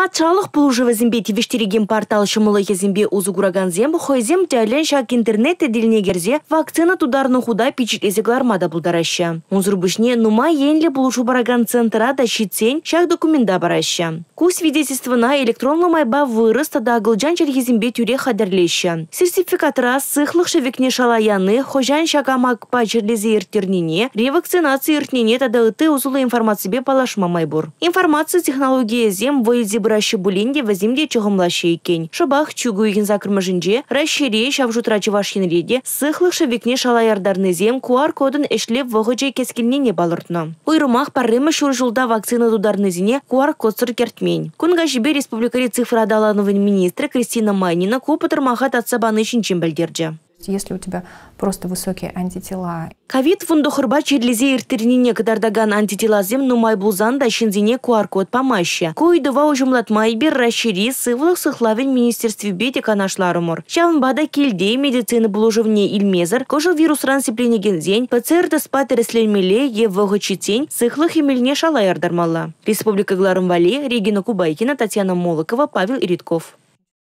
Патшалӑх пулӑшӑвӗсемпе тивӗҫтерекен портал ҫӑмӑллӑхӗсемпе усӑ куракансем хӑйсем тӗллӗн ҫак интернет тетелне кӗрсе вакцина тутарнӑ хута пичетлесе кӑларма та пултараҫҫӗ. Унсӑр пуҫне нумай енлӗ пулӑшу паракан центра та ҫитсен ҫак документа параҫҫӗ. Ку свидетельствӑна электронлӑ майпа вырӑс тата акӑлчан чӗлхисемпе тӳрех хатӗрлеҫҫӗ. Сертификатра сыхлӑх шӗвекне шала яни, хӑҫан ҫак амакпа чирлесе ирттернине, ревакцинаци иртнине тата ытти усӑллӑ информаципе паллашма май пур. Информаци технологийӗсем вӑй илсе пыраҫҫӗ пулин те вӗсем те чӑхӑмлаҫҫӗ иккен. Шӑпах чӳк уйӑхӗн 8-мӗшӗнче Раҫҫейре, ҫав шутра Чӑваш Енре те, сыхлӑх шӗвекне шала яртарнисем QR-кодӑн ӗҫлев вӑхӑчӗ кӗскелнине палӑртнӑ. Уйрӑмах пӗрремӗш ҫур ҫулта вакцина тутарнисене QR-кодсӑр кӗртмен. Кун каҫипе республикӑри цифра аталанӑвӗн министрӗ Кристина Майнина ку пӑтӑрмаха татса пани ҫинчен пӗлтерчӗ. Если у тебя просто высокие антитела. Ковид-19 чирлесе ирттернине кӑтартакан антителасем нумай пулсан та ҫынсене QR-код памаҫҫӗ. Ку ыйтӑва уҫӑмлатма эпир Раҫҫейри сывлӑх сыхлавӗн министерствипе те канашларӑмӑр. Ҫавӑнпа та килте медицина пулӑшӑвне илмесӗр кӑшӑл вирусран сипленекенсен ПЦР-тестпа тӗрӗсленмелле е вӑхӑт ҫитсен сыхлӑх эмелне шала яртармалла. Республика кӑларӑм валли Регина Кубайкина, Татьяна Молокова, Павел Иритков.